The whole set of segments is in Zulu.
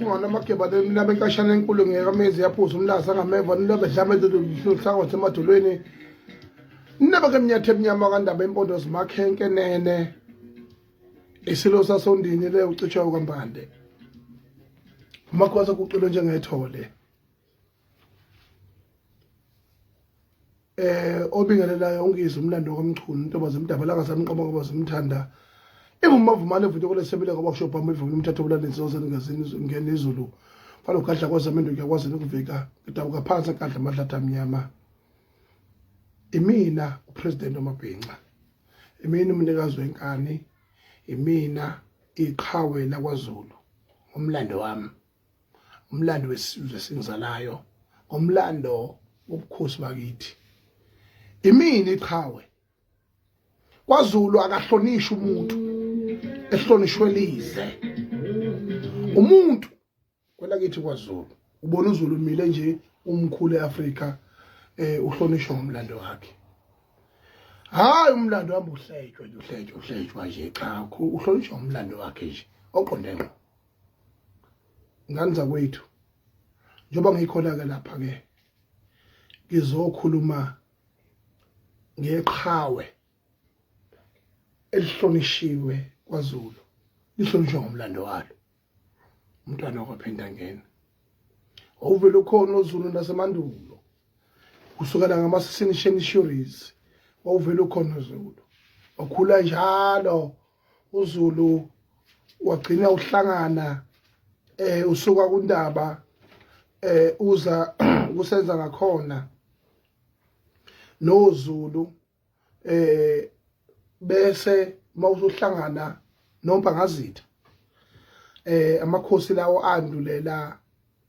Ngamageba labenkashana enkulu ngekamezi yaphuza umlaza ngameva nilobe dlame luhlangothi emadolweni naba ke mnyathe emnyama kandaba impondo zimakhe enkenene isilo sasondini le ucitshwa kwampande umakhosi kucilo njengethole Obingelelayo ungizwe umlando kaMchunu intoba zemdaba langa samqoma ngoba zimthanda ivumavumane evuthe kwelesebile ngoba kusho bhamu ivumile umthetho obulala insozo engazini ngena izulu fana ugadla kwazamendo ngiyakwazi ukuvika ngidabuka phansi enkandla amadlatha amnyama. Imina upresident wamabhinca, imina umnikazi wenkani, imina iqhawe lakwaZulu ngomlando wami, umlando wesizwe esingizalayo, ngomlando wobukhosi bakithi. Imina iqhawe kwaZulu, akahlonishwa umuntu ehlonishwe lize umuntu kwelakithi kwaZulu. Ubona uZulu umile nje umkhulu eAfrika, uhlonishwa ngomlando wakhe. Hayi, umlando wami uhletshwa nje, uhletshwa uhletshwa nje, cha, uhlonishwa ngomlando wakhe nje oqonde ngqo. Ngane zakwethu, njengoba ngikhona ke lapha ke ngizokhuluma ngeqhawe elihlonishiwe kwaZulu, lihlonishwa ngomlando walo, umntwana wakwaPhindangene. Wawuvele ukhona uZulu nasemandulo, kusukela ngama-centuries wawuvele ukhona uZulu, wakhula njalo uZulu, wagcina uhlangana usuka kuNdaba uza kusenza ngakhona noZulu, bese mawusuhlangana noMpangazitha, amakhosi lawo andulela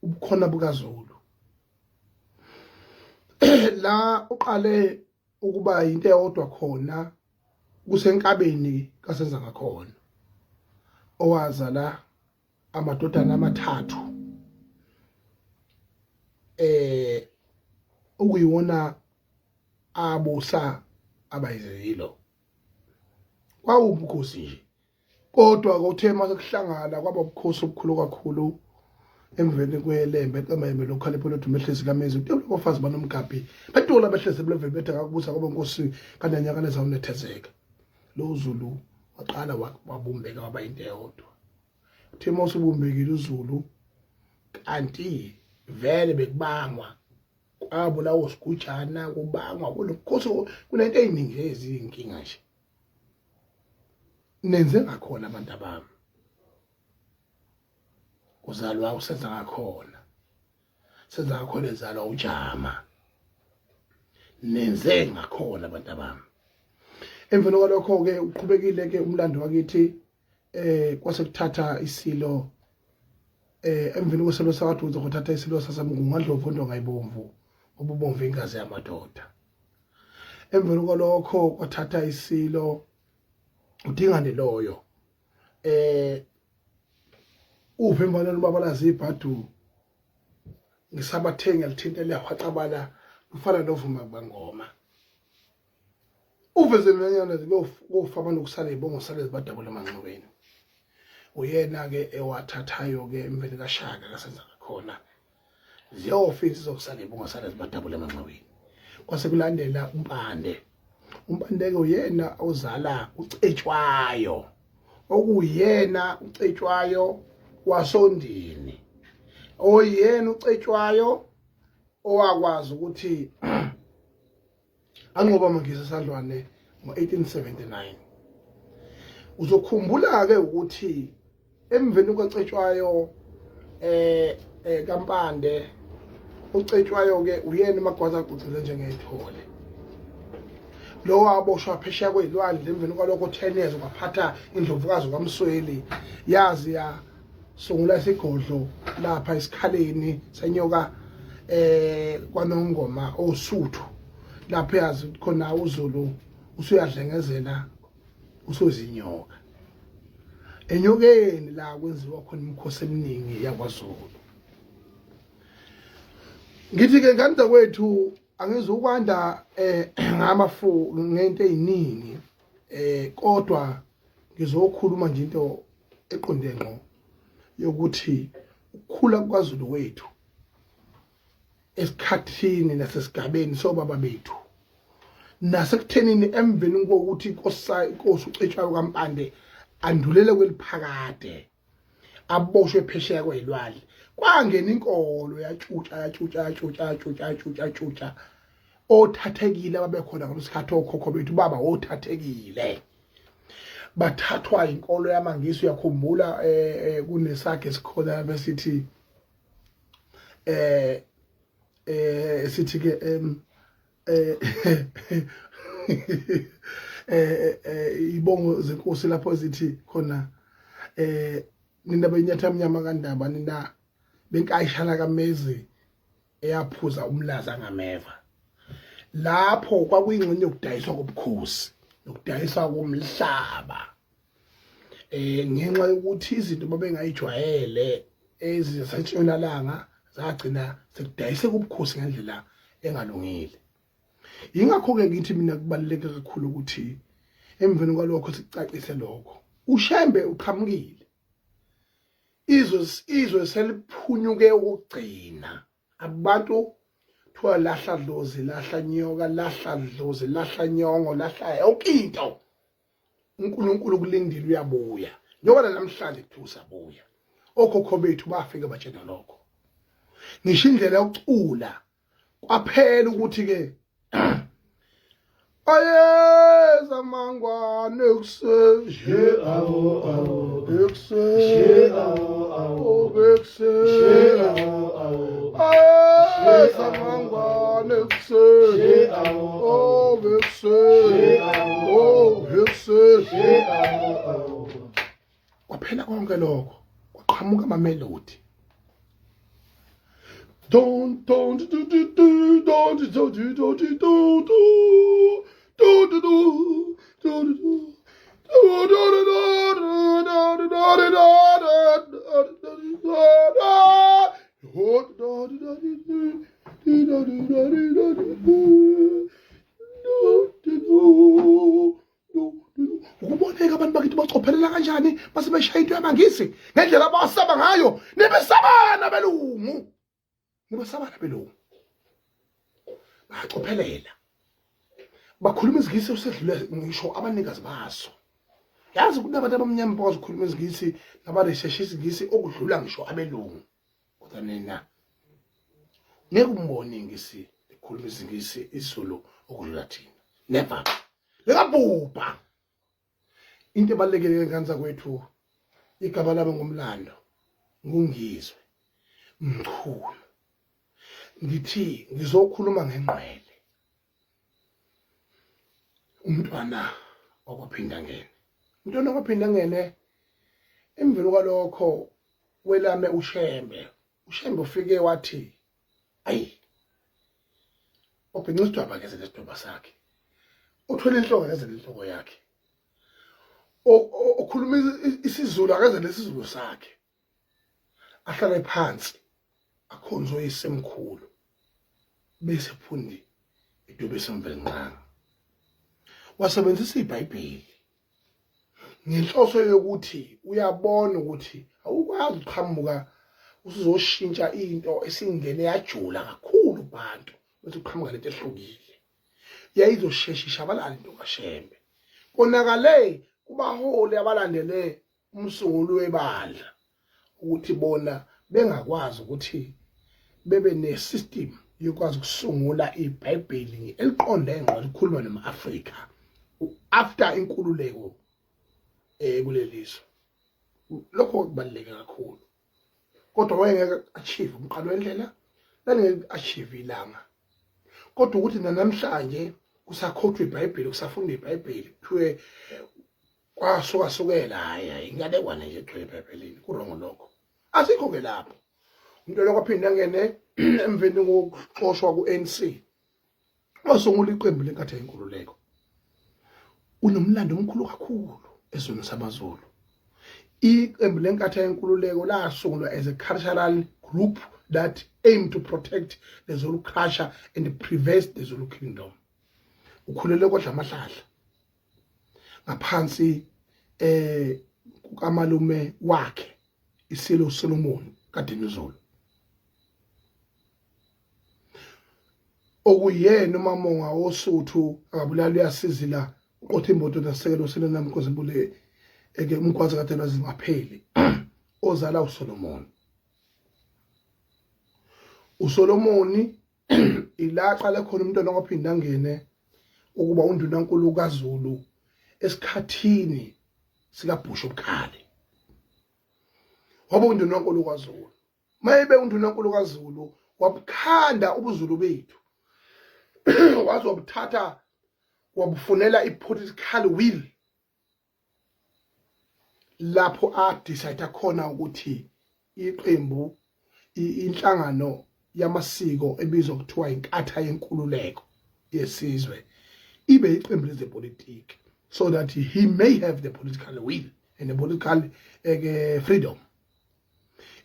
ubukhona bukaZulu. La uqale ukuba into eyodwa khona kusenkabeni kasenza ngakhona, owazala amadodana amathathu okuyiwona abusa abayizilo. Kwawubukhosi nje, kodwa kuthe mase kuhlangana kwaba ubukhosi obukhulu kakhulu emveni kwelembe eqemembe lokhalipho loduma ehlezi kamezi utebula abafazi banomgabhi betula behlezi bulevele bethe ngakubusa kwaba nkosi kanyanyakaneza unethezeka. Lo Zulu waqala wabumbeka waba into eyodwa. Uthe uma usubumbekile uZulu, kanti vele bekubangwa kwabulawo sigujana, kubangwa kunobukhosi, kunento eziningi ezinkinga nje. Nenze ngakhona abantu abami, kuzalwa usenza ngakhona, senza ngakhona ezalwa uJama. Nenze ngakhona abantu abami. Emveni kwalokho ke uqhubekile ke umlando wakithi, kwase kuthatha isilo, emveni kwesilo sakaDuze kwathatha isilo saseMgungundlovu oNdongayibomvu, obubomvu ingazi yamadoda. Emveni kwalokho kwathatha isilo uDingane loyo, uphi emfaneni ubabalaza ibhadu ngisabathenga lithinta liyahwaqabala lufana novuma bangoma uveze lenyana kofa abantu kusale ibongo sale zibadabula emanxiweni. Uyena ke ewathathayo ke emveni kaShaka kasenza khona ziyofisa zokusala ibongo sale zibadabula emanxiweni. Kwase kulandela uMpande. UMpande ke uyena ozala uCetshwayo, okuyena uCetshwayo wasondini, oyena uCetshwayo owakwazi ukuthi anqoba amaNgisi eSandlwane ngo-1879. Uzokhumbula-ke ukuthi emveni kukaCetshwayo kaMpande, uCetshwayo ke uyena uMagwaza agcugcile njengethole lo waboshwa phesheya kwezilwandle. Emveni kwalokho 10 years kwaphatha indlovukazi kwaMsweli, yazi yasungula isigodlo lapha esikhaleni senyoka kwaNongoma oSuthu, lapho yazi khona uZulu usuyadlengezela usuzinyoka enyokeni, la kwenziwa khona imikhosi eminingi yakwaZulu. Ngithi ke ngane zakwethu, angizukwanda ngamafu ngento eziningi, kodwa ngizokhuluma nje into eqonde ngqo yokuthi Ukukhula kukaZulu wethu esikhathini nasesigabeni sobaba bethu nasekuthenini emveni kokuthi inkosi inkosi uCetshwayo kaMpande andulele kweliphakade aboshwe phesheya kwezilwandle kwangena inkolo yatshutsha yatshutsha yatshutsha yatshutsha yatshutsha yatshutsha othathekile ababekhona ngalesikhathi okhokho bethu baba othathekile bathathwa inkolo yamaNgisi. Uyakhumbula kunesakhe esikhona besithi sithi ke ibongo zenkosi lapho zithi khona nina benyatha mnyama kandaba, nina benkayishana kamezi eyaphuza umlaza ngameva. Lapho kwakuyingxenye yokudayiswa kobukhosi nokudayiswa komhlaba ngenxa yokuthi izinto babengayijwayele ezisentshonalanga zagcina sekudayiseka ubukhosi ngendlela engalungile. Yingakho-ke ngithi mina kubaluleke kakhulu ukuthi emveni kwalokho sikucacise lokho. UShembe uqhamukile, izwe izwe seliphunyuke ukugcina abantu. Kuthiwa lahla dlozi, lahla nyoka, lahla dlozi, lahla nyongo, lahla yonke into. UNkulunkulu ukulindile, uyabuya njengoba namhlanje kuthiwa usabuya. Okhokho bethu bafika batshena lokho, ngisho indlela yokucula kwaphela ukuthi ke ayeza mangwane ekuseni, awo awo ekuseni, awo awo, ekuseni, awo awo, ayeza mangwane ekuseni, awo oh ekuseni, oh ekuseni. Awo awo. Kwaphela konke lokho, kwaqhamuka amamelodi, don don du du du du don du du du du du du du du du du du du Ukuboneka abantu bakithi bacophelela kanjani base beshaya into yamaNgisi ngendlela abasaba ngayo. Nibesabana belungu, nibesabana belungu, bayacophelela, bakhuluma isiNgisi usedlule ngisho abanikazi baso. Yazi kunabantu abamnyama bakwazi ukukhuluma isiNgisi nabaresheshe isiNgisi okudlula ngisho abelungu, kodwa nina ngeke umbone iNgisi likhuluma isiNgisi, isiZulu okudlula thina, never. Likabhubha. Into ebalulekile ngenza kwethu, igama lami ngumlando nguNgizwe Mchunu. Ngithi ngizokhuluma ngengqwele umntwana wakwaPhindangene, umntwana wakwaPhindangene. Emveni kwalokho welame uShembe. UShembe ufike wathi ayi, obhinca isidwaba ngeze nesidwaba sakhe, uthwele inhloko ngeze nenhloko yakhe, okhuluma isiZulu akeze nesiZulu sakhe, ahlale phansi akhonze oyisemkhulu bese phundi idube semvelinqanga. Wasebenzisa iBhayibheli ngenhloso yokuthi uyabona ukuthi awukwazi uqhamuka usuzoshintsha into esingene yajula kakhulu kubantu bese uqhamuka lento ehlukile yayizoshesha ishabalala into kaShembe. Konakale kubaholi abalandele umsunguli webandla ukuthi bona bengakwazi ukuthi bebe ne-system yokwazi ukusungula iBhayibheli eliqonde ngqo likhuluma nama-Afrika after inkululeko kulelizwe. Lokho kubaluleke kakhulu, kodwa wayengeke achieve umqalo wendlela, lalingeke achieve ilanga. Kodwa ukuthi namhlanje kusakhothwa iBhayibheli, kusafundwa iBhayibheli, kuthiwe kwasukasukela, hayi hayi, inganekwane nje egcwele eBhayibhelini, kurongo lokho, asikho ke lapho. Umuntu lokho aphinde angene emveni kokuxoshwa ku-ANC, wasungula iqembu leNkatha Yenkululeko. Unomlando omkhulu kakhulu ezweni samaZulu. Iqembu leNkatha Yenkululeko lasungulwa as a cultural group that aim to protect the Zulu culture and prevent the Zulu kingdom. Ukhulele kwaDlamahlahla ngaphansi kukamalume wakhe isilo Solomon. kaDinuzulu okuyena uMamonga wosuthu akabulali uyasizila uqotha imbodo nasekelo selena mkhosi mbule eke umkwazi kade lwazingapheli ozala uSolomon. USolomoni ila aqale khona umntwana kwaphinda angene ukuba undunankulu kaZulu esikhathini sikaBhusha obukhali. Waba undunankulu kaZulu. Mayebe undunankulu kaZulu wabukhanda ubuZulu bethu. Waze wabuthatha wabufunela i-political will lapho a-decide khona ukuthi iqembu inhlangano yamasiko ebizwa kuthiwa inkatha yenkululeko yesizwe ibe iqembu lezepolitiki so that he may have the political will and the political eh, freedom.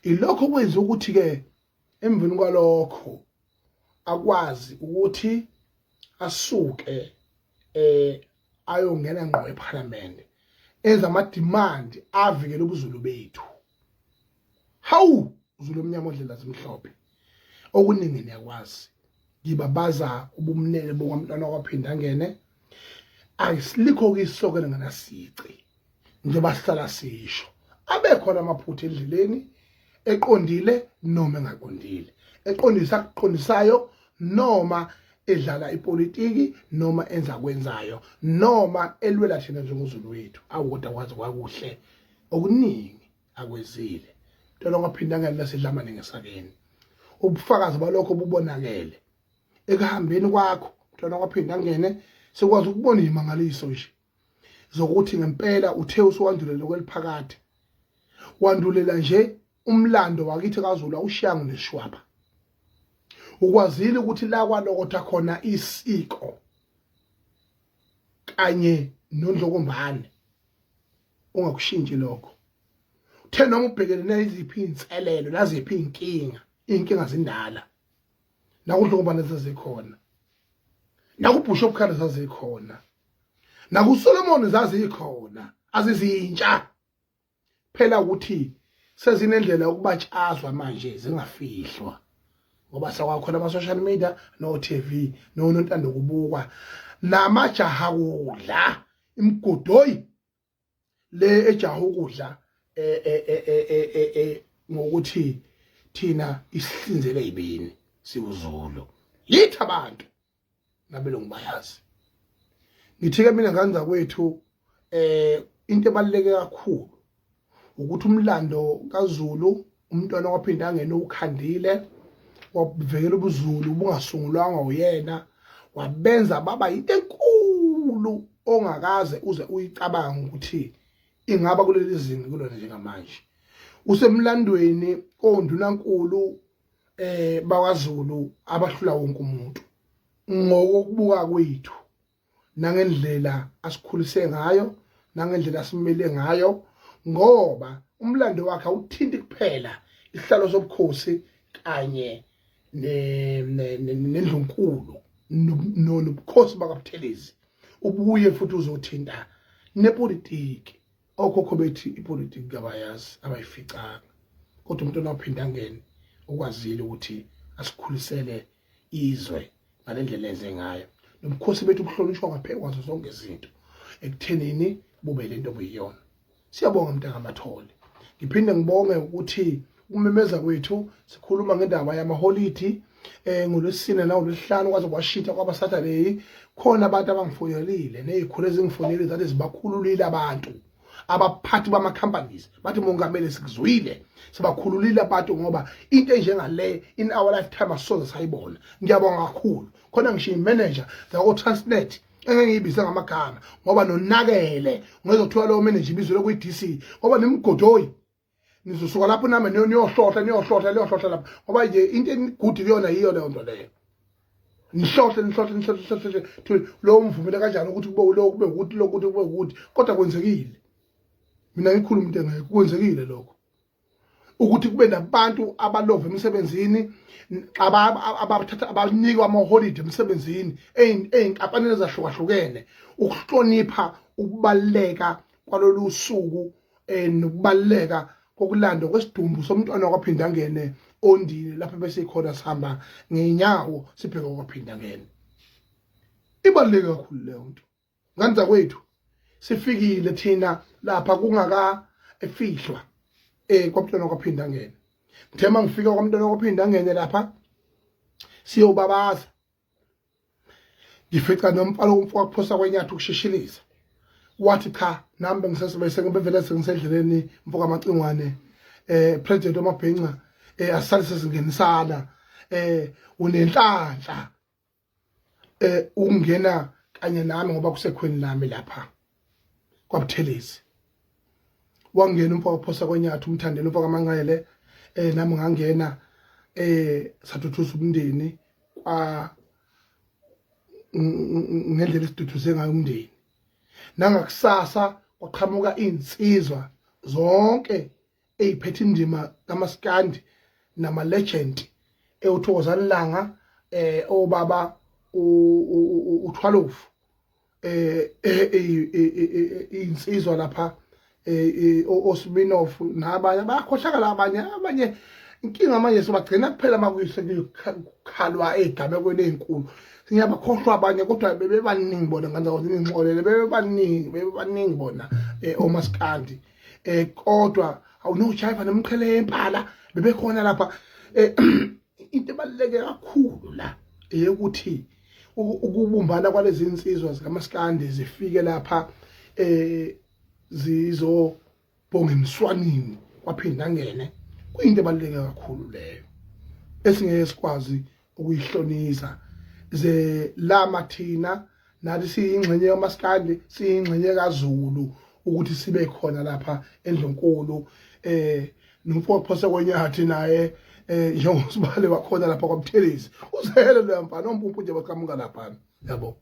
Ilokho kwenza ukuthi ke emveni kwalokho akwazi ukuthi asuke eh ayongena ngqo eParliament enza ama demand avikele ubuzulu bethu. Hawu Zulu omnyama odlela zimhlophe, okuningi niyakwazi. Ngibabaza ubumnene bokwamntwana kwaphinda angene ayisilikho kisoke nganasici njengoba sihlala sisho abekhona amaphutha endleleni eqondile noma engaqondile, eqondisa akuqondisayo noma edlala ipolitiki noma enza kwenzayo noma elwela thina njengoZulu wethu. Awu kodwa kwaze kwakuhle okuningi akwezile ntwana kwaphinda ngani lasedlamane ngesakeni. Ubufakazi balokho bubonakele ekuhambeni kwakho mntwana kwaphinda ngene sikwazi ukubona imangaliso nje zokuthi ngempela uthe usuwandulela kweliphakade wandulela nje umlando wakithi kaZulu awushiyanga neshwapha. Ukwazile ukuthi la kwalokotha khona isiko kanye nondlokombane ungakushintshi lokho. Uthe noma ubhekene neziphi iy'nselelo naziphi iy'nkinga, iy'nkinga zindala nakudlokombane zazikhona, nakubhusha obukhanda zazikhona, nakuSolomon zazikhona, azizintsha phela ukuthi sezinendlela yokubatshazwa manje zingafihlwa ngoba sekwakhona ama-social media no-TV nonontando kubukwa namajaha kudla imigodoyi le ejaha ukudla eh, eh, eh, ngokuthi thina isihlinzele yibini siwuZulu yithi abantu nabelungu bayazi. Ngithi-ke mina ngane zakwethu into ebaluleke kakhulu ukuthi umlando kaZulu umntwana waphinda angene ukhandile wavikela ubuZulu bungasungulwanga uyena wabenza baba into enkulu ongakaze uze uyicabange ukuthi ingaba kuleli zinga kulona njengamanje. Usemlandweni kondunankulu bakwaZulu abahlula wonke umuntu ngokokubuka kwethu nangendlela asikhulise ngayo nangendlela asimele ngayo, ngoba umlando wakhe awuthinti kuphela isihlalo sobukhosi kanye nendlunkulu nobukhosi bakaButhelezi, ubuye futhi uzothinta nepolitiki. Okhokho bethi ipolitiki kabayazi abayificanga, kodwa umuntu onawuphinda angene ukwazile ukuthi asikhulisele izwe ngalendlela enze ngayo. Nobukhosi bethu buhlonishwa ngaphezu kwazo zonke izinto ekuthenini bube lento obuyiyona. Siyabonga mntakaMathole. Ngiphinde ngibonge ukuthi ukumemeza kwethu sikhuluma ngendaba yamaholidi ngolwesine nangolwesihlanu kwaze kwashintsha kwaba Saturday. Khona abantu abangifonelile nezikhulu ezingifonelile zathi zibakhululile abantu abaphathi bama companies bathi mongameli sikuzwile sibakhululile abantu ngoba into enjengale in our lifetime asoze sayibona. Ngiyabonga kakhulu. Khona ngisho i-manager zako Transnet engeke ngiyibize ngamagama ngoba nonakele ngezothiwa lowo manager ibizwe kwi-DC ngoba nemigodoyi nizosuka lapho nami niyohlohla niyohlohla niyohlohla lapho ngoba nje into enigudi kuyona yiyo leyo nto leyo. Nihlohle nihlohle nihlohle nihlohle lowo mvumele kanjani ukuthi kube lo kube ukuthi lo ukuthi kube ukuthi, kodwa kwenzekile. Mina ngikhuluma into engekho, kwenzekile lokho ukuthi kube nabantu abalova emsebenzini abathatha abanikwa amaholide emsebenzini ey'nkampanini ezahlukahlukene ukuhlonipha ukubaluleka kwalolu suku nokubaluleka kokulandwa kwesidumbu somntwana wakwaPhindangene ondile lapho besikhona sihamba ngezinyawo sibheke kwaPhindangene. Ibaluleke kakhulu leyo nto. Ngane zakwethu sifikile thina lapha kungaka efihlwa kwamntwana kwaPhindangene. Ngithe mangifika kwamntwana kwaPhindangene lapha siyobabaza ngifica nomfana umfowakuphosa kwenyathi ukushishiliza wathi cha nami bengisesebese ngibevele sengisendleleni mfoka Macingwane president wamabhinca asale sesingenisana unenhlanhla ukungena kanye nami ngoba kusekhweni lami lapha kwaButhelezi. Wangena umfo waphosa kwenyathi umthandeni umfo kaManqele nami ngangena sathuthusa umndeni kwa ngendlela esiduduze ngayo umndeni. Nangakusasa kwaqhamuka insizwa zonke eyiphethe indima kaMaskandi nama legend ewuthokozani Langa obaba uThwalofu insizwa lapha oSminoff nabanye bayakhohlakala abanye abanye inkinga manje sobagcina kuphela makuyise kukhalwa ezigamekweni ezinkulu siyabakhohlwa abanye kodwa bebebaningi bona nganza ukuthi ningixolele bebebaningi bebebaningi bona omaskandi kodwa awunojayiva nomqhele yempala bebekhona lapha into ebaluleke kakhulu la eyokuthi ukubumbana kwalezi insizwa zikamaskandi zifike lapha zizobonga emswanini kwaphinda ngene kuyinto ebaluleke kakhulu leyo esingeke sikwazi ukuyihlonisa ze lama thina nathi siyingxenye yomaskandi siyingxenye kaZulu ukuthi sibe khona lapha endlunkulu nomfo phose kwenyathi naye njengosibale wakhona lapha kwaButhelezi uzele lo mfana ompumpu nje baqhamuka lapha yabo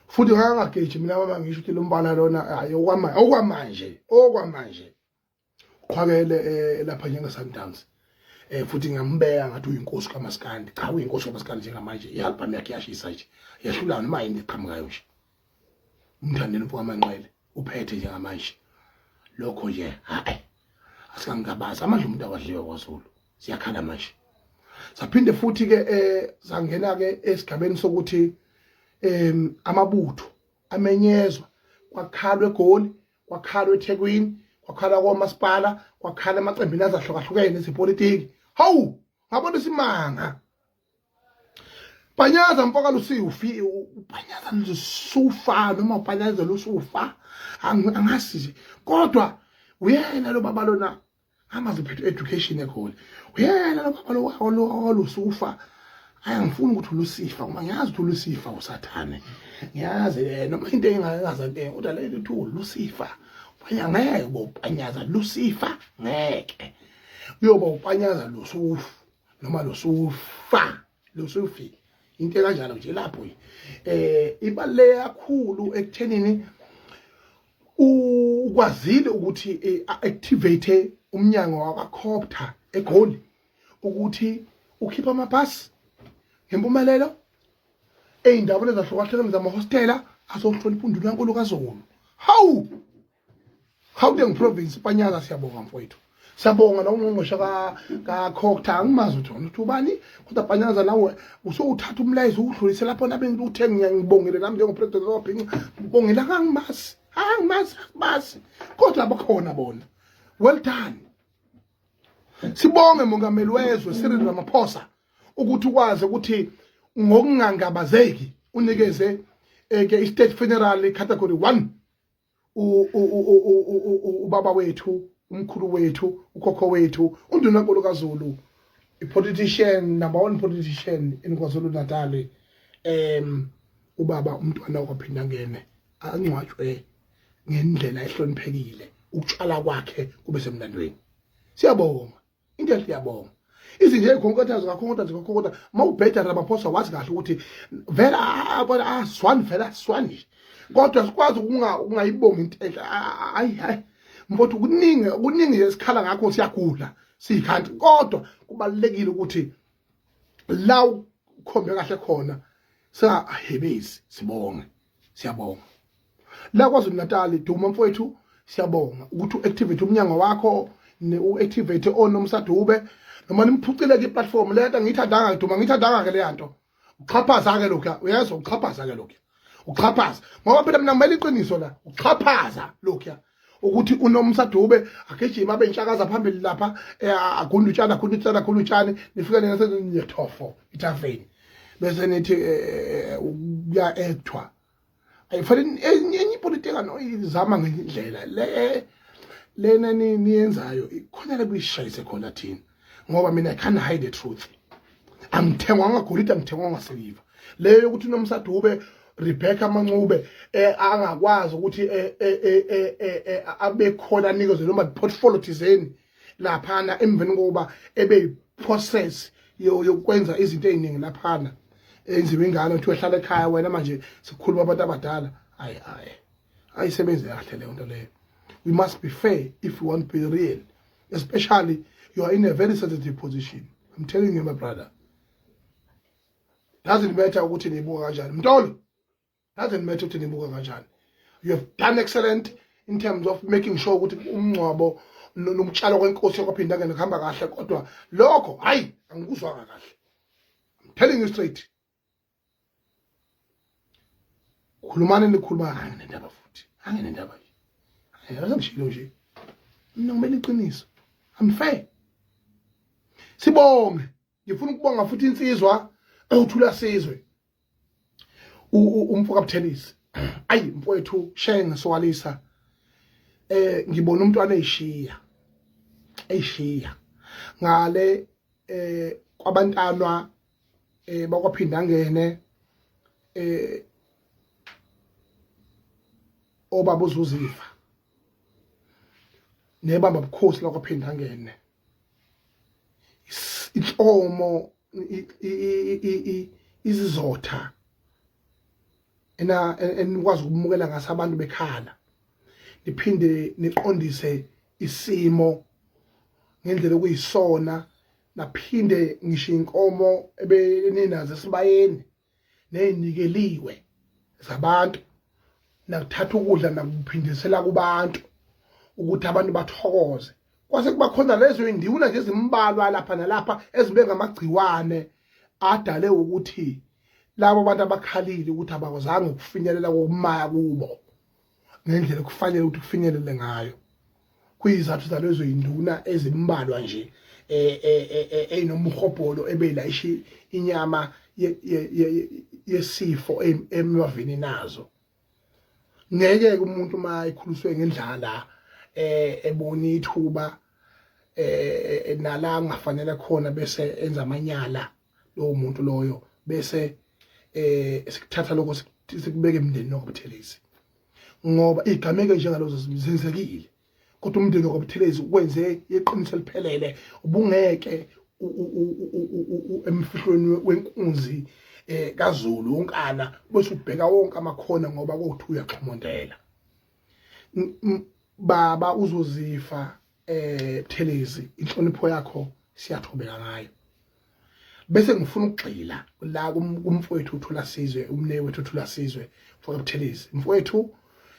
futhi ngangageji mina mama ngisho ukuthi lo mfana lona hayi okwamanje okwamanje uqhwakele lapha njenge Sundowns futhi ngiyambeka ngathi uyinkosi kaMaskandi cha uyinkosi kaMaskandi njengamanje i-album yakhe yashisa nje yehlula noma yini eqhamukayo nje umthandeni mfo kaManqele uphethe njengamanje lokho nje hayi asikangabazi amandla umuntu awadliwe kwaZulu siyakhala manje saphinde futhi ke sangena ke esigabeni sokuthi amabutho amenyezwa kwakhalwa eGoli kwakhalwa eThekwini kwakhala komasipala kwakhala emacembini azahlukahlukene ezepolitiki hawu ngabona isimanga Panyaza mfoka lusifi upanyaza lusufa noma upanyaza lusufa angazi nje kodwa uyena lo baba lona amazi uphethe education eGoli uyena lo baba lo walusufa ayangifuni ukuthi ulusifa ngoba ngiyazi ukuthi ulusifa usathane ngiyazi noma into engayazi into kodwa le ukuthi ulusifa upanya ngeke bopanyaza lusifa ngeke kuyoba upanyaza lusufu noma losufa losufi into kanjalo nje lapho ibaluleke kakhulu ekuthenini ukwazile ukuthi activate umnyango wakwaCopter eGoli ukuthi ukhipha amabhasi ngempumelelo ey'ndaweni ezahlukahlukene zamahostela azohlonipha undunankulu kaZulu. Hawu! Gauteng province Panyaza siyabonga mfowethu. Siyabonga nongqongqoshe ka kaCogta angimazi ukuthi wona uthi ubani kodwa Panyaza nawe usowuthatha umlayezo uwudlulise lapho nami ngithe ngiyangibongele nami njengopresident wabhinca ngibongele angimazi angimazi angimazi kodwa abakhona bona well done sibonge mongameli wezwe Cyril Ramaphosa ukuthi ukwazi ukuthi ngokungangabazeki unikeze ke i-state funeral category 1 ubaba wethu umkhulu wethu ukhokho wethu undunankulu kaZulu i-politician number one politician in KwaZulu Natal ubaba umntwana wakwaPhinda ngene angcwatshwe ngendlela ehloniphekile ukutshala kwakhe kube semlandweni siyabonga into enhle iyabonga izinto ey'khonkotha zikakhonkotha zikakhonkotha uma ubheda Ramaphosa wazi kahle ukuthi vele aswani vele aswani kodwa sikwazi ukungayibongi into enhle hayi hayi mfowethu kuningi kuningi nje esikhala ngakho siyagula siyikhanti kodwa kubalulekile ukuthi la ukhombe kahle khona singahebezi sibonge siyabonga la KwaZulu Natal duma mfowethu Siyabonga ukuthi uactivate umnyango wakho, uactivate onomsadube noma nimphucile ke platform le nto ngiyithandanga duma, ngiyithandanga ke le nto. Uxhaphaza ke lokho, uyezwa, uxhaphaza ke lokho, uxhaphaza ngoba phela mina ngimele iqiniso la. Uxhaphaza lokho ukuthi unomsadube agijima abe intshakaza phambili lapha, agunda utshani, agunda utshani, agunda utshani, nifike nina seniyethofo ithaveni bese nithi kuya-actwa. Ayifanele enye ipolitika noyizama ngendlela le lena niyenzayo ikhona la kuyishayise khona thina, ngoba mina I can't hide the truth. Angithengwanga golide, angithengwanga siliva. Leyo yokuthi uNomsadube Rebecca Mancube angakwazi ukuthi abe khona anikezwe noma portfolio thizeni laphana emveni kokuba ebe process yokwenza izinto eziningi laphana enziwa ingane kuthiwa hlala ekhaya wena, manje sikhuluma abantu abadala. Ayi, ayi, ayisebenzi kahle leyo nto leyo. We must be fair if we want to be real, especially you are in a very sensitive position. I'm telling you, my brother, doesn't matter ukuthi nibuka kanjani, Mtolo, doesn't matter ukuthi nibuka kanjani. You have done excellent in terms of making sure ukuthi umngcwabo nokutshalwa kwenkosi yakwaPhindangene kuhamba kahle, kodwa lokho hayi, angikuzwanga kahle. I'm telling you straight. Khulumani, nikhuluma, anginendaba futhi, anginendaba nje, angishilo nje mina, ngimele iqiniso. I'm fair. Sibonge, ngifuna ukubonga futhi insizwa ewuthula sizwe, umfo kaButhelezi. Ayi mfowethu Shenge Sowalisa, ngibona umntwana eyishiya eyishiya ngale kwabantanwa bakwaPhindangene, obaba uZuzifa nebamba bukhosi lakwaPhindangene, inhlomo izizotha ena enikwazi ukumukela ngaso abantu bekhala, niphinde niqondise isimo ngendlela okuyisona, naphinde ngisho inkomo ebeninazo esibayeni nezinikeliwe zabantu, nakuthatha ukudla nakuphindisela kubantu ukuthi abantu bathokoze. Kwase kuba khona lezo indiwula nje ezimbalwa lapha nalapha ezibe ngamagciwane adale ukuthi labo bantu abakhalile ukuthi abakwazanga ukufinyelela kokumaya kubo ngendlela kufanele ukuthi kufinyelele ngayo, kuyizathu zalezo yinduna ezimbalwa nje eyinomhobholo ebeyilayisha inyama yesifo emavini nazo. Ngeke umuntu uma ekhuliswe ngendlala ebona ithuba nala kungafanele khona bese enza amanyala lowo muntu loyo, bese sikuthatha lokho sikubeke emndenini wakwaButhelezi, ngoba igameko njengalozo zenzekile, kodwa umndeni wakwaButhelezi ukwenze iqiniso eliphelele. Ubungeke emfihlweni wenkunzi kaZulu wonkana bese ubheka wonke amakhona ngoba kothi uyaxhomondela. Baba uzozifa Buthelezi, inhlonipho yakho siyathobeka ngayo. Bese ngifuna ukugxila la kumfowethu uThula Sizwe, umne wethu uThula Sizwe mfoka Buthelezi. Mfowethu,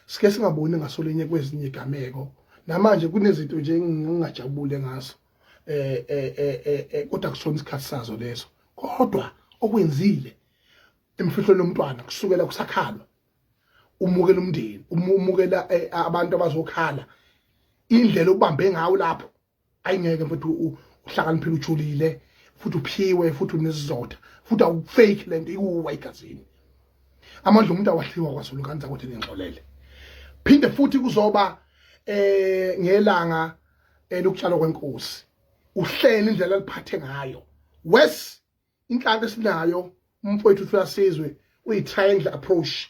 sike singaboni ngasolinye kwezinye igameko, namanje kunezinto nje engingajabule ngaso, kodwa kusona isikhathi sazo leso. Kodwa okwenzile emfihlweni lomntwana kusukela kusakhalwa, umukela umndeni, umukela abantu abazokhala, indlela obambe ngawo lapho, ayingeke mfethu, uhlakaniphile, ujulile futhi, uphiwe futhi, unesizotha futhi, awufake lento ikuwa igazini. Amandla omuntu awahliwa kwaZulu kanza ukuthi ningixolele. Phinde futhi kuzoba ngelanga lokutshalwa kwenkosi, uhlele indlela aliphathe ngayo wes inhlanhla esinayo umfowethu uThulasizwe uyi-triangle approach,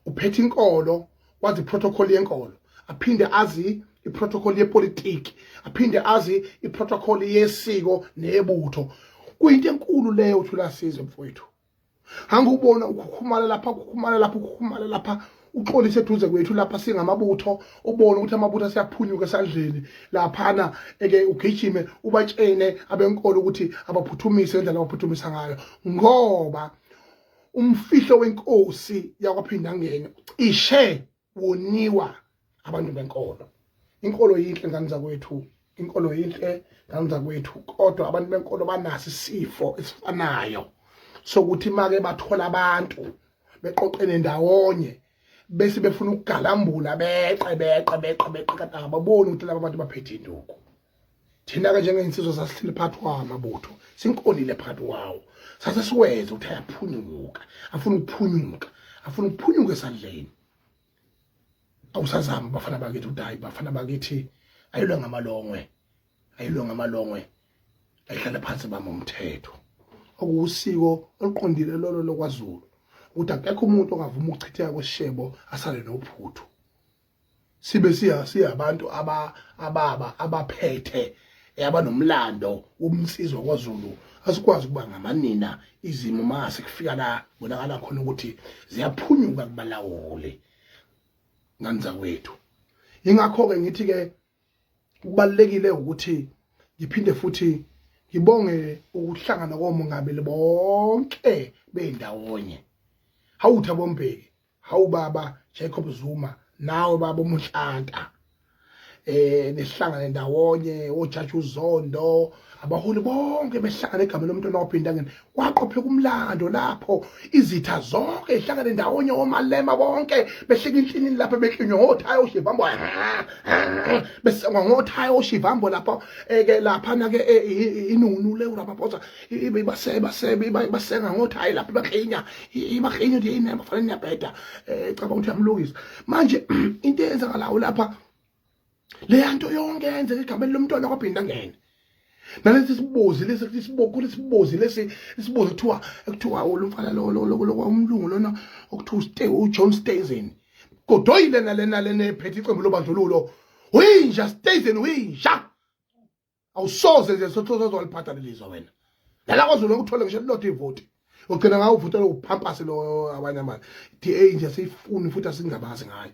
uphethe inkolo, wazi iprotocol yenkolo, aphinde azi iprotocol yepolitiki, aphinde azi iprotocol yesiko nebutho. Kuyinto enkulu leyo uThulasizwe mfowethu. Angubona ukhukhumala lapha, ukhukhumala lapha, ukhukhumala lapha, uxolise eduze kwethu lapha singamabutho, ubone ukuthi amabutho asiyaphunyuka esandleni laphana, eke ugijime ubatshene abenkolo ukuthi abaphuthumise ngendlela abaphuthumisa ngayo, ngoba umfihlo wenkosi yakwaPhindangene ucishe woniwa. Abantu benkolo, inkolo yinhle ngane zakwethu, inkolo yinhle ngane zakwethu, kodwa abantu benkolo banaso isifo esifanayo sokuthi make bathola abantu beqoqene ndawonye bese befuna ukugalambula beqe beqe beqe beqe kanti ababoni ukuthi laba bantu baphethe induku. Thina-ke njengey'nsizwa sasihleli phakathi kwawo amabutho, sinkonile phakathi kwawo, sase siwenze ukuthi ayaphunyuka, afuna ukuphunyuka, afuna ukuphunyuka esandleni. Awusazama bafana bakithi ukuthi hayi bafana bakithi ayilwe ngamalongwe, ayilwe ngamalongwe, ayihlale phansi bamba umthetho. Okuwusiko oluqondile lolo lokwaZulu ukuthi akekho umuntu ongavuma ukuchitheka kwesishebo asale nophuthu. Sibe siya siyabantu aba ababa abaphethe abanomlando womnsizwa kwaZulu, asikwazi ukuba ngamanina izimo mase kufika la bonakala khona ukuthi ziyaphunyuka kubalawuli ngane zakwethu. Ingakho-ke ngithi-ke kubalulekile ukuthi ngiphinde futhi ngibonge ukuhlangana komongameli bonke bendawonye. Hawu Thabo Mbeki, hawu baba Jacob Zuma, nawe baba uMonhlanta, nehlangane ndawonye ojaji uZondo, abaholi bonke behlangana egameni lomntwana waphindangene, kwaqopheka umlando lapho izitha zonke ihlangane ndawonye, omalema bonke behleka inhlinini lapho beklinywa ngothayi oshivambo, besengwa ngothayi oshivambo lapho ke laphana ke inunu le uRamaphosa basenga ngothayi lapho baklinya ibaklinya nje yini abafana niyabheda, cabanga ukuthi uyamlungisa manje into eyenzakalayo lapha leya nto yonke yenzeka egameni lomntwana kwaphindangene. Nalesi sibozi lesi isiboko lesibozi lesi isibozi kuthiwa lo mfana lo lo lo umlungu lona okuthiwa uStay uJohn Steenhuisen godoyile nalena lena ephethe iqembu lobandlululo, uyinja Steenhuisen, uyinja, awusoze nje sothozo lelizwe wena. Lala kwaZulu ukuthole ngisho lilodwa ivoti, ugcina ngawo uvotela uphampasi lo abanye amali. DA nje siyifuni futhi asingabazi ngayo,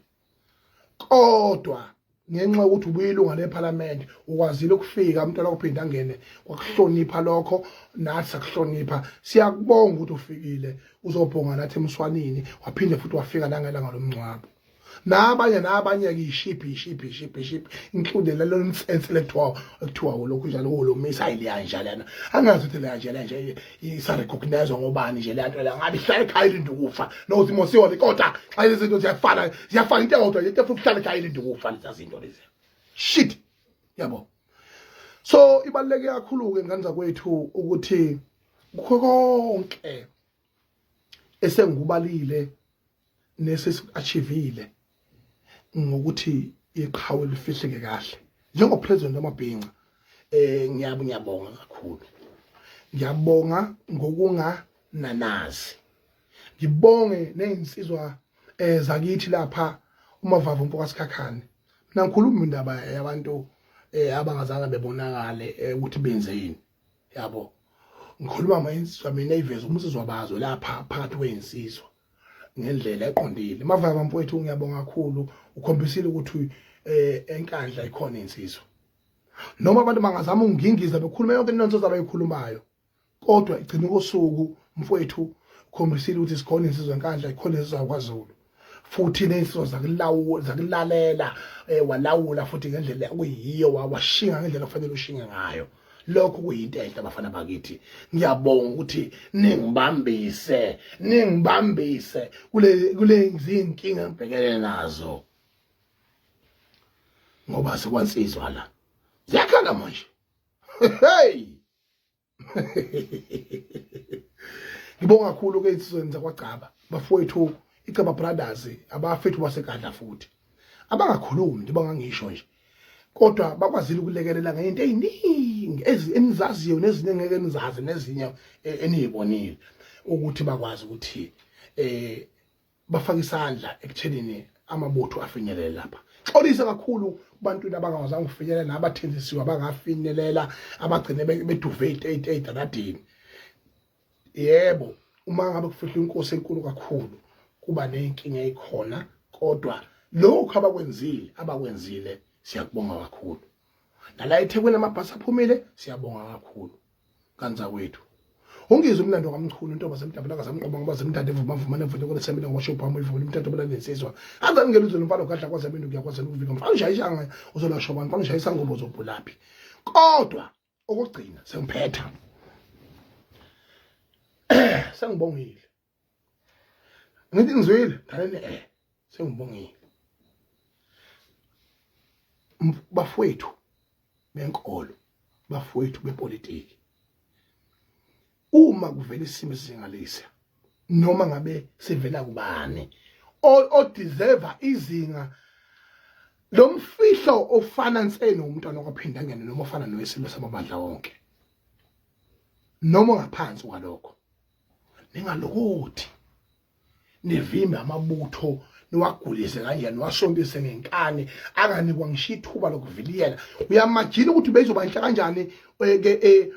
kodwa ngenxa yokuthi ubuyilunga lephalamende ukwazile ukufika umntwana kuphinda angene, kwakuhlonipha lokho, nathi sakuhlonipha. Siyakubonga ukuthi ufikile uzobhonga nathi emswanini, waphinde futhi wafika nangelanga lomngcwabo nabanye nabanye-ke ishiphi ishiphi ishiphi ishiphi include lelo nsense lekuthiwa lokhu njalo olomisa hayi leya nja lena, angazi ukuthi leya nje leya nje isa-recognize ngobani nje leya nto leya, ngabe ihlala ekhaya ilinde ukufa nozimosiwa kodwa xa lezi zinto ziyafana ziyafana into eyodwa into efuna ukuhlala ekhaya ilinde ukufa lezi zinto lezi shit yabo. So ibaluleke kakhulu-ke ngane zakwethu ukuthi kukho konke esengikubalile nesesiku-achievile ngokuthi iqhawe lifihleke kahle njengopresident wamabhinca, ngiyabonga kakhulu, ngiyabonga ngokungananazi, ngibonge nezinsizwa zakithi lapha uMavava umfokaSikhakhane. Mina ngikhuluma indaba yabantu abangazange bebonakale ukuthi benzeni yabo, ngikhuluma ngensizwa mina eyiveza umsizwa bazo lapha phakathi kwezinsizwa ngendlela eqondile. Mavava mfowethu, ngiyabonga kakhulu, ukhombisile ukuthi enkandla ikhona insizwa, noma abantu bangazama ukungingiza bekhuluma yonke inonsense abayikhulumayo, kodwa igcina kosuku mfowethu ukhombisile ukuthi sikhona insizwa enkandla, ikhona insizwa kwaZulu futhi nezinsizwa zakulawula zakulalela, walawula futhi ngendlela okuyiyo, washinga ngendlela okufanele ushinge ngayo. Lokho kuyinto enhle abafana bakithi, ngiyabonga ukuthi ningibambise ningibambise kule kule zinkinga engibhekene nazo, ngoba sekwansizwa la ziyakhala manje. Hey, ngibonga kakhulu ke insizweni zakwaGcaba bafowethu, iGcaba Brothers, abafethu baseGadla futhi abangakhulumi nje bangangisho nje, kodwa bakwazile ukulekelela ngento eziningi enizaziyo nezinye ngeke nizazi nezinye eniyibonile ukuthi bakwazi ukuthi bafaka isandla ekuthenini amabutho afinyelele lapha. Xolisa kakhulu kubantwini abangawazange ukufinyelela nabathenjisiwe abangafinyelela abagcine beduve ey'taladini. Yebo, uma ngabe kufihlwa inkosi enkulu kakhulu kuba ney'nkinga ey'khona, kodwa lokhu abakwenzile siyakubonga kakhulu. Nala eThekwini amabhasi aphumile, siyabonga kakhulu kanzakwethu. Ungizwe umlando kaMchunu intombi zemdabula kazamqoba ngoba zemntande evuma vuma nevune kule semile ngosho ubhamu ivuna imthatho bela nensizwa. Aze ngeke uzwe umfana ugadla kwaze mina kuyakwazi ukuvika mfana ushayisha ngaye uzolasho abantu mfana ushayisa ngoba uzobhulaphi. Kodwa okugcina sengiphetha. Sengibongile. Ngithi ngizwile ngaleni sengibongile. Bafowethu benkolo, bafowethu bepolitiki. Uma kuvela isimo esingalesi noma ngabe sivela kubani o deserve izinga lomfihlo ofana nseni umntwana kwaphinda ngene noma ofana noyisilo samabandla wonke noma ngaphansi kwalokho ningalokothi nivimbe amabutho niwagulise kanjani niwasontise ngenkani anganikwa ngisho ithuba lokuviliyela uyamajini ukuthi bezoba inhle kanjani eh, ke eh,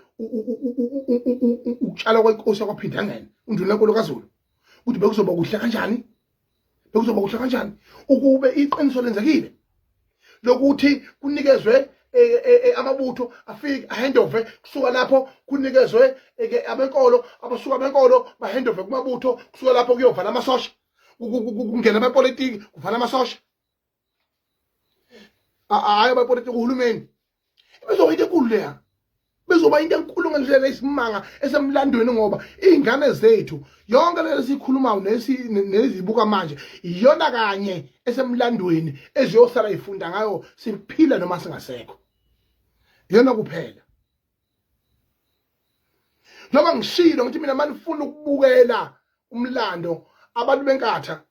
ukutshala kwenkosi yakwaphindangene undunankulu kaZulu ukuthi bekuzoba kuhle kanjani bekuzoba kuhle kanjani ukube iqiniso lenzekile lokuthi kunikezwe eh, eh, eh, amabutho afike ahandove kusuka lapho kunikezwe ke abenkolo abasuka abenkolo bahandove kumabutho kusuka lapho kuyovala amasosha kungena abepolitiki kuvala amasosha hayi abepolitiki uhulumeni bezoba into enkulu leya bezoba into enkulu ngendlela eyisimanga esemlandweni ngoba iy'ngane zethu yonke le esiyikhulumayo nezibuka manje iyona kanye esemlandweni eziyosala ifunda ngayo siphila noma singasekho iyona kuphela noma ngishilo ngithi mina manifuna ukubukela umlando abantu benkatha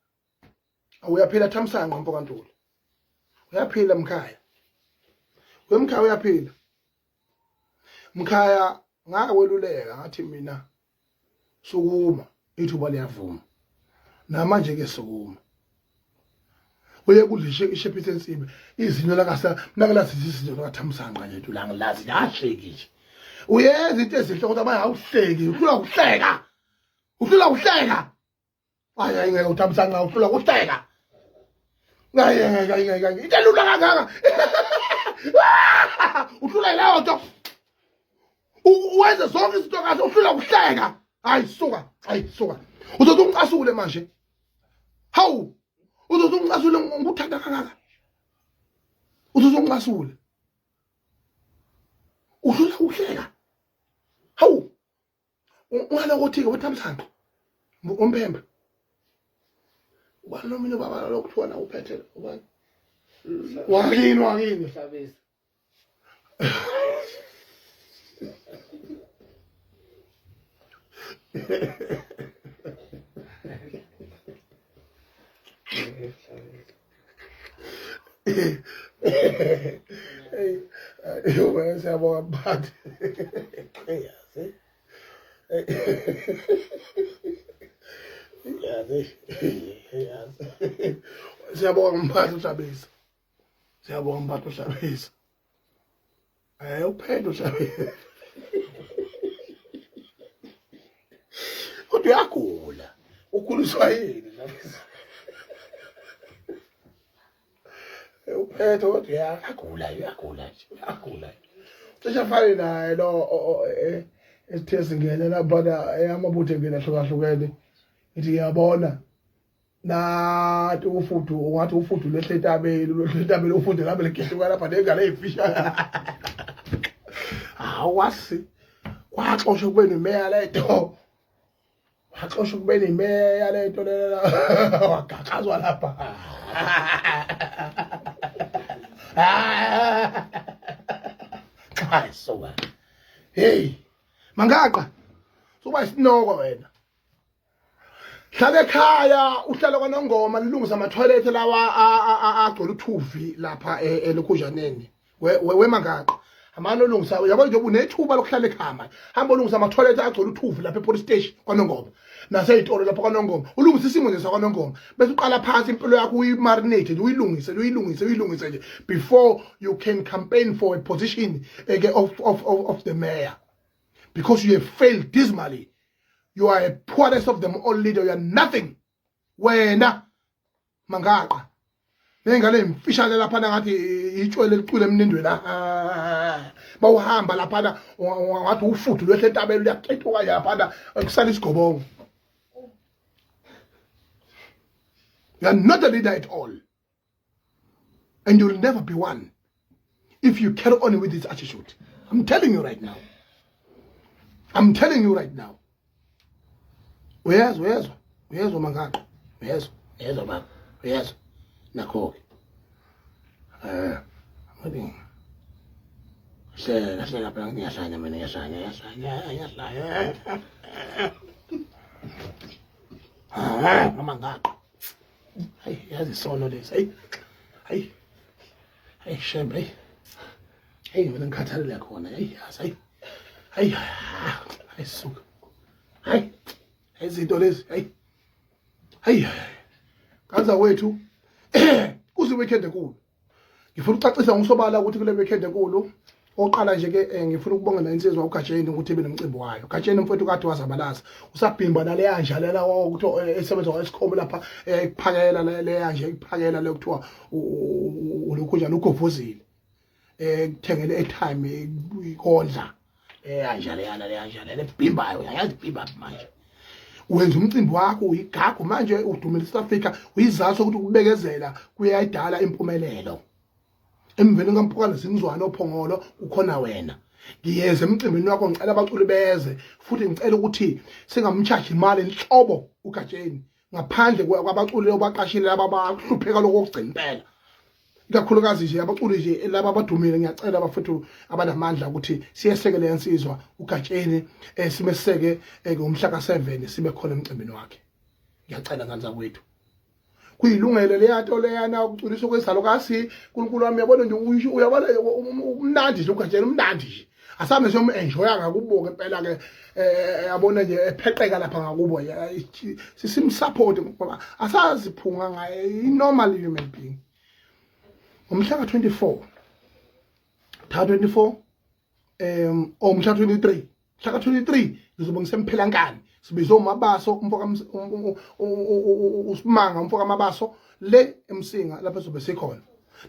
Uyaphila Thamsanqa mfokaNtuli. Uyaphila mkhaya. Wemkhaya uyaphila. Mkhaya ngakweluleka ngathi mina sukuma ithuba liyavuma. Namanje ke sukuma. Uye kudlishe ishephise ensimbi izinyo lakasa nakalazi izinyo lakaThamsanqa nje la ngilazi yahleki nje. Uyenza into ezinhle kodwa manje awuhleki uhlula ukuhleka. Uhlula ukuhleka. Hayi hayi ngeke uthamsanqa uhlula kuhleka. Hayi hayi hayi hayi into elula kangaka. Uhlula leyo nto. Uwenze zonke izinto kahle uhlula kuhleka. Hayi suka, hayi suka. Uzothi ungicasule manje. Hawu. Uzothi ungicasule ngikuthanda kangaka. Uzothi ungicasule. Uhlula kuhleka. Hawu. Ungalokuthi-ke wethamsanqa umphemba ubani nomunye ubaba lo kuthiwa na uphethe ubani wakini wakini Hlabisa. Hey, siyabonga mphathi. Yazi. Yazi. Yazi. Siyabonga mphathi uHlabisa. Siyabonga mphathi uHlabisa. Eh uphethe uHlabisa. Kodwa uyagula. Ukhuliswa yini Hlabisa? Uphethe kodwa uyagula, uyagula nje, uyagula. Cishe afane naye lo esithe singene laphana amabutho engene ahlukahlukene. Ngithi ngiyabona nathi ufudu ungathi ufudu lwehle entabeni lwehle entabeni ufudu lapha ligehluka lapha nengane eyifisha awasi kwaxoshwa kube nemeya lento waxoshwa kube nemeya lento lela wagaqazwa lapha cha soka hey mangaqa soba isinoko wena hlala ekhaya uhlala kwanongoma nilungisa amathoyilethe lawa agcwele uthuvi lapha e, elokhuzhaneni wemangaqa amane olungisa uyabona nje unethuba lokuhlala ekhaya manje hamba olungisa amathoyilethe agcwele uthuvi lapha epolice station kwanongoma nasey'tolo lapha kwanongoma ulungise isimo nje sakwanongoma bese uqala phansi impilo yakho uyimarinate nje uyilungise uyilungise uyilungise nje before you can campaign for a position eh, of the mayor because you have failed dismally you are a poorest of them all leader you are nothing wena mangaqa nengane imfishane lapha ngathi itshwele licwile emnindweni ah, Bawuhamba laphana ngathi ufudu lwehle entabeni luyakethuka nje laphana kusala isigobongo. You are not a leader at all. And you'll never be one if you carry on with this attitude. I'm telling you right now. I'm telling you right now. Uyezwa, uyezwa, uyezwa mangaqa. Uyezwa, uyezwa baba. Uyezwa. Nakho-ke. Eh, ngathi hlela hlela phela ngiyahlanya mina ngiyahlanya ngiyahlanya ngiyahlanya. Ah, mama ngaqa. Hayi yazi isono lesi. Hayi. Hayi. Hayi shembe. Hayi. Hayi mina ngikhathalele khona. Hayi yazi hayi. Hayi. Hayi suka. Hayi. Izinto lezi. Hayi. Hayi. Kanza wethu kuze weekend enkulu. Ngifuna ukucacisa ngosobala ukuthi kule weekend enkulu oqala nje ke eh, ngifuna ukubonga insizwa uGatsheni ukuthi ibe nomcimbi wayo. Gatsheni mfowethu kade wazabalaza. Usabhimba naleya nja lena ukuthi eh, esebenza kwaesikhombe lapha eh, ekuphakela leya nje ekuphakela le kuthiwa ulokhu njalo ugovozile. Eh kuthengele airtime ikondla. Leya nja leyana leya nja lena ebhimbayo uyayazi ibhimba manje. Wenza umcimbi wakho uyigagu manje udumela iSouth Africa uyizathu ukuthi ukubekezela kuyayidala impumelelo. Emveni kaMphukane Zingizwane oPhongolo kukhona wena. Ngiyeza emcimbini wakho ngicela abaculi beze futhi ngicela ukuthi singamcharge imali inhlobo uGatsheni ngaphandle kwabaculi obaqashile laba bahlupheka lokho okugcina impela. Ikakhulukazi nje abaculi nje laba abadumile ngiyacela bafethu abanamandla ukuthi siyeseke le nsizwa uGatsheni eh, simeseke eh, ngomhla ka7 sibe khona emcimbini wakhe. Ngiyacela ngane zakwethu. Kuyilungelo leyanto leyana ukuculiswa kwezalukasi uNkulunkulu wami uyabona nje uyabona umnandi nje uGatsheni umnandi nje asambe siyomu-enjoya ngakubo-ke impela ke eh, yabona nje epheqeka lapha ngakubo sisimsupport ngoba asaziphunga ngaye i-normal human being. Ngomhla ka-24 mhla 24 oh mhla 23 mhla ka-23 ngizobe ngisemphelangane sibize uMabaso umfoka uSimanga umfoka Mabaso le eMsinga lapho sizobe sikhona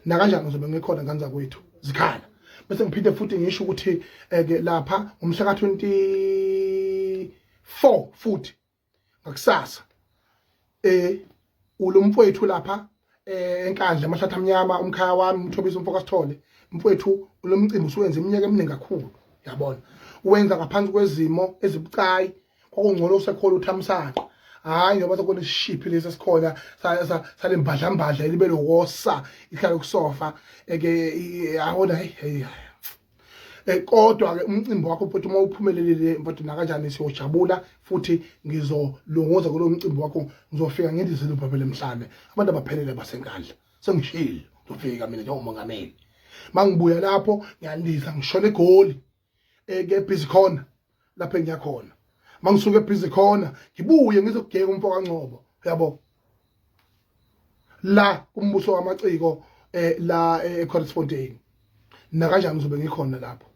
nakanjani ngizobe ngikhona ngane zakwethu zikhala bese ngiphinde futhi ngisho ukuthi eh, ke lapha ngomhla ka-24 futhi ngakusasa eh ulomfowethu lapha eh, eNkandla amahlathi amnyama umkhaya wami umthobisa umfoka Sithole mfowethu lomcimbi usuwenza iminyaka eminingi kakhulu yabona uwenza ngaphansi kwezimo ezibucayi kwakungcono usekhona uthamsanqa hayi njengoba sekukhona isishiphi lesi esikhona sale mbadlambadla elibe lokosa ihlale kusofa eke yabona hey Eh, kodwa ke umcimbi wakho mfowethu uma uphumelelile mfowethu nakanjani siyojabula futhi ngizolunguza kulo mcimbi wakho ngizofika ngindizile ubhabele emhlane abantu abaphelele basenkandla sengishilo ngizofika mina njengomongameli mangibuya lapho ngiyandiza ngishona egoli eh, ke busy khona lapho engiyakhona mangisuka ebhizi khona ngibuye ngizokugeka umfo kaNgcobo uyabo la kumbuso wamaciko eh la eCorrespondein nakanjani ngizobe ngikhona lapho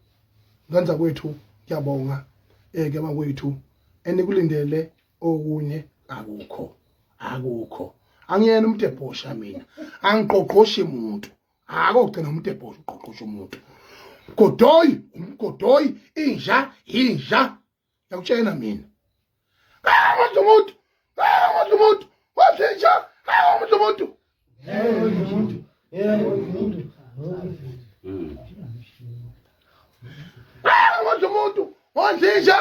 ngenza kwethu ngiyabonga eh ke bakwethu enikulindele okunye akukho akukho angiyena umdebhosha mina angiqoqoshi umuntu akogcina umdebhosha uqoqosha umuntu godoyi umgodoyi inja inja ngiyakutshela mina ngodla umuntu ngodla umuntu ngodla inja ngodla umuntu umuntu umuntu ngodla umuntu ngodla inja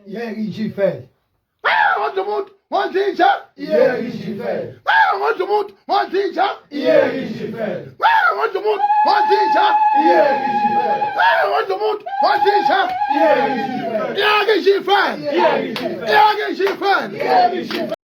yeke inja ifele ngodla umuntu ngodla inja yeke inja ifele ngodla umuntu ngodla inja yeke inja ifele ngodla umuntu ngodla inja yeke inja ifele ngodla umuntu ngodla inja yeke inja ifele yeke inja ifele yeke inja ifele yeke inja ifele yeke inja ifele.